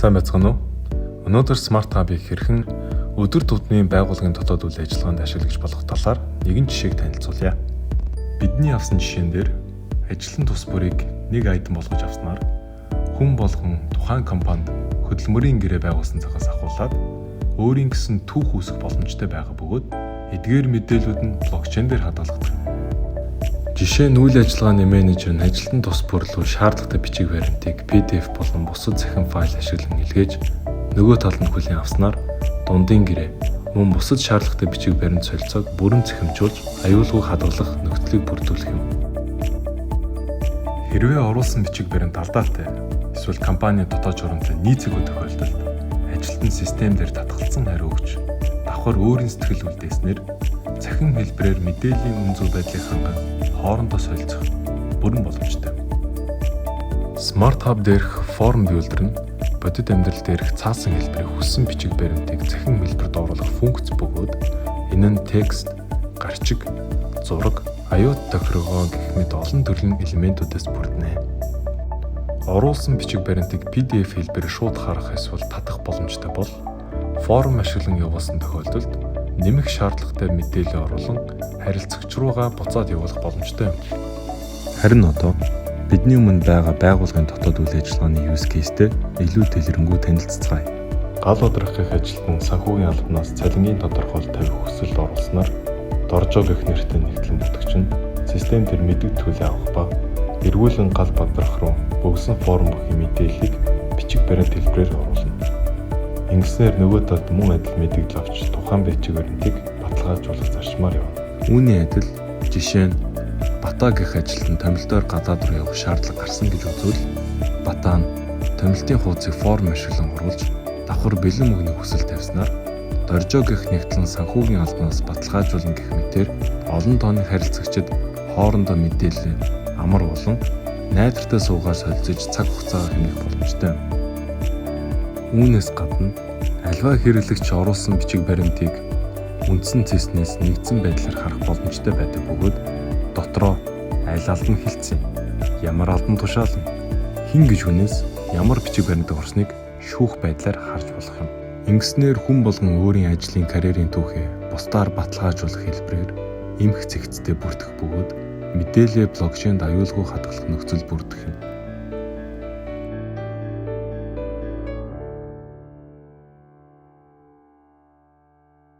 Сайн байцгаана уу? Өнөөдөр Smart Hub-ыг хэрхэн өдөр тутмын байгууллагын дотоод үйл ажиллагаанд ашиглаж болох талаар нэгэн жишээг танилцуулъя. Бидний авсан жишээн дээр ажилтан тус бүрийг нэг item болгож авснаар хүн болгон тухайн компанид хөдөлмөрийн гэрээ байгуулсан цагаас ахуулаад өөрийн гэсэн түүх үүсгэх боломжтой байгаа бөгөөд эдгээр мэдээллүүд нь блокчейн дээр хадгалагдах. Жишээ нь, үйл ажиллагааны менежер нь ажилтан тус бүр рүү шаардлагатай бичиг баримтыг PDF болон бусад цахим файл ашиглан илгээж, нөгөө талд нь хүлээн авснаар дундын гэрээ мөн бусад шаардлагатай бичиг баримт солилцоог бүрэн цахимжуулж, аюулгүй хадгалах нөхцөлийг бүрдүүлэх юм. Хэрвээ оруулсан бичиг баримт алдаатай эсвэл компани дотоод журамтай нийцээгүй тохиолдолд ажилтан систем дээр татгалзсан хариу өгч, давхар өөрийн сэтгэл үлдээснээр цахим хэлбэрээр мэдээллийн үнэн зөв байдлыг ханган хоорондоо солилцох бүрэн боломжтой. Smart Hub дээрх Form Builder нь бодит амьдрал дээрх цаасан хэлбэрийг хүссэн бичиг баримтыг цахим хэлбэрт оруулах функц бөгөөд энэ нь текст, гарчиг, зураг, аюут тохиргоо гэх мэт олон төрлийн элементүүдээс бүрдэнэ. Оруулсан бичиг баримтыг PDF хэлбэрээр шууд харах эсвэл татах боломжтой бол форм ашиглан явуулсан тохиолдолд нэмэх шаардлагатай мэдээлэл оруулан харилцагч руугаа буцаад явуулах боломжтой юм. Харин одоо бидний өмнө байгаа байгууллагын дотоод үйл ажиллагааны use case-тэй илүү дэлгэрэнгүй танилцацгаая. Гал бадрах гэх ажилтан санхүүгийн албанаас цалингийн тодорхойлолт тавих хүсэл оруулснаар Доржоо гэх нэртэй нягтлан бүтгэгч нь систем дээр мэдэгдэхүүлээ авах ба эргүүлэн гал бадрах руу бөглөсөн форм бүхий мэдээллийг бичиг баримт хэлбэрээр оруулна. Ингэснээр нөгөө талд мөн адил мэдээлэл авч тухайн бичиг баримтыг баталгаажуулах зарчмаар явна. Үүний адил жишээ нь, Бата гэх ажилтан томилтоор гадаад руу явах шаардлага гарсан гэж үзвэл Бата нь томилтын хуудсыг форм ашиглан оруулж, давхар бэлэн мөнгөний хүсэл тавьснаар Доржоо гэх нягтлан санхүүгийн албанаас баталгаажуулна гэх мэтээр олон тооны харилцагчид хоорондоо мэдээлэл амар болон найдвартай суугаар солилцож, цаг хугацаагаа хэмнэх боломжтой. Үүнээс гадна аливаа хэрэглэгч оруулсан бичиг баримтыг үндсэн цэснээс нэгдсэн байдлаар харах боломжтой байдаг бөгөөд дотроо аль албан хэлтсэн, ямар албан тушаалан, хэн гэж хүнээс ямар бичиг баримт орсныг шүүх байдлаар харж болох юм. Ингэснээр хүн болгон өөрийн ажлын карьерийн түүхээ бусдаар баталгаажуулах хэлбэрээр эмх цэгцтэй бүрдэх бөгөөд мэдээллээ блокчейнд аюулгүй хадгалах нөхцөл бүрдэх юм.